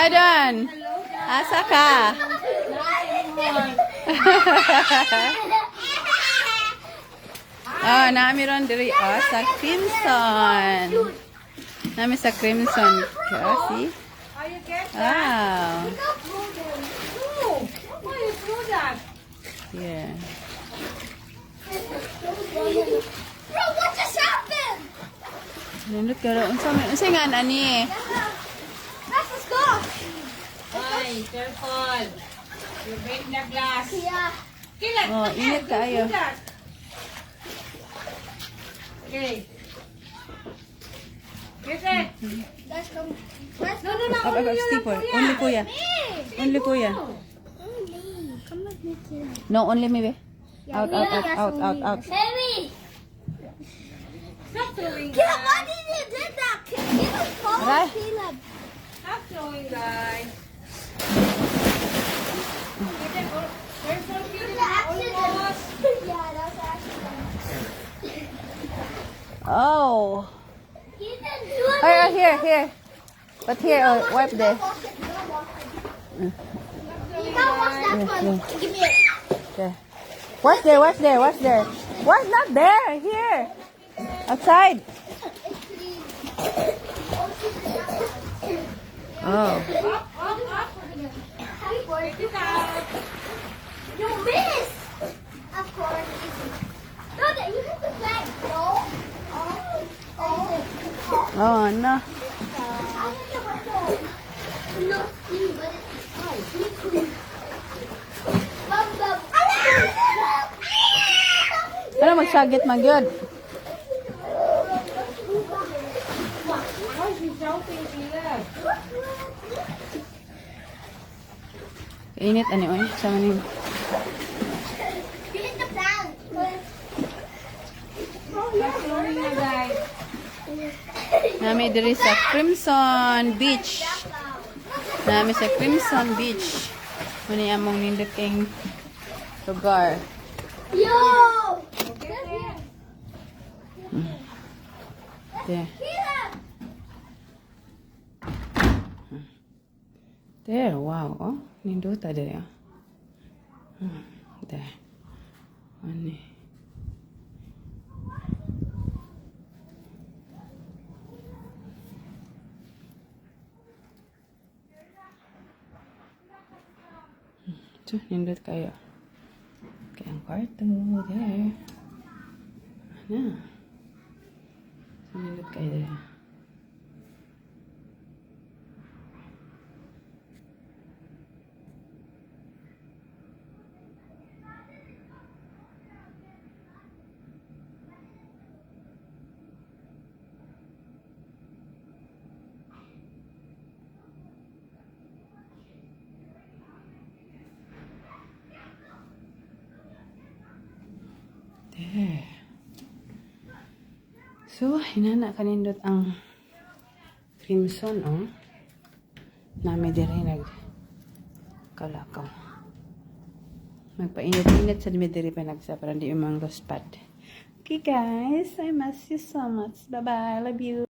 Adon! Asa ka? Oh, nami ron diri, oh, sa Crimson. Nami sa Crimson. Oh, see? How you get Wow. No. Why you throw that? Yeah. Bro, what just happened? Nindot karon. Unsa may unsa nga ani? That's a score. Ay, careful. You break the glass. Yeah. Caleb, Oh, init kaayo. do that. Okay. Get it. Let's go. Let's No, no, no. Up, up, Only up, you stay lang, po. kuya. Only kuya. Me. Only kuya. Only. Come with me, Caleb. No, only me, be. Out, out, out, out, out, out. Hey, Stop throwing, Caleb, guys. why did you do that? Caleb, follow Aray. Caleb. Stop throwing, guys. Get it. Oh, careful, Caleb. Almost. Yeah, that's accident. Oh. He didn't do it. Here, here, here. But here, oh, wipe there. You can't wash that one. Give me it. There. Wash there, wash there, wash there. Wash not there, here. Outside. It's clean. Oh. Up, up, up. Take it out. You missed! Of course. No, that you hit the flag. No. Oh. Oh. Oh, no. I hit the window. No, clean, but it's clean. Bum, bum. Ano magsagit man gyud? Why is he shouting, Caleb? Init ani oy, sa man. You hit the plant. Stop throwing na, guys. Nami diri sa Crimson Beach. Nami sa Crimson Beach. Muni among nindot kayong lugar. Yo! Get it. There. Caleb! There, wow. Oh, nindota diri, oh. There. Ani. Ito, nindot kayo. Kaya ang kwarto, there. Ano? So, nindot kayo there. There. So, hinana kanindot ang Crimson, oh. Nami diri nag kalakaw. Magpainit-init sa dimi diri pa nagsa para di umang luspad. Okay guys, I miss you so much. Bye-bye. Love you.